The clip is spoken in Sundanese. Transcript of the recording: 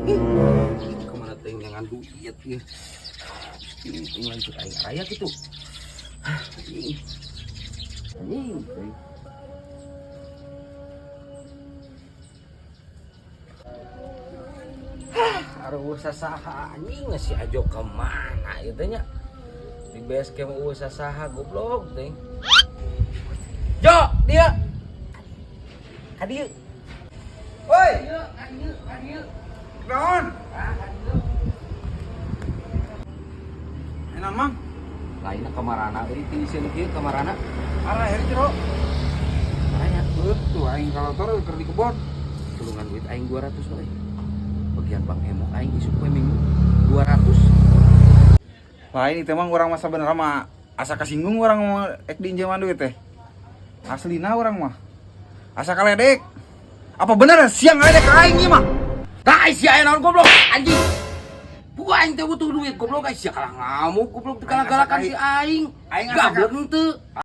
Kemana teh ngan duit ya? Ini lanjut aing raya gitu. Anjing. Anjing. Euy. Aduh, sasaha anjing, si Ajo kemana itu nya? Di base camp eueuh sasaha, goblok teh. Jo, dia. Ka dieu. Woi, Dieu, ka dieu, ka dieu. naon? Ah, ka dieu. Enak, Mang. Lainna kamarana euy, tiiseun kieu kamarana? Arah hari jero. Maranya. Tuh aing kalau toro keur di kebon. Tulungan duit aing 200 euy. Bagian Bang Emok aing isuk poe Minggu 200. Lain itu emang urang mah sabenerna mah asa kasinggung urang mah ek diinjeman duit teh. Aslina urang mah. Asa kaledek. Apa bener siang ngaledek ka aing ieu mah? Tah, sia aya naon, goblok anjing? Buku aing teh butuh duit, goblok, sia kalah ngamuk, goblok, kalah galakan si aing. Aing asa Gablek henteu.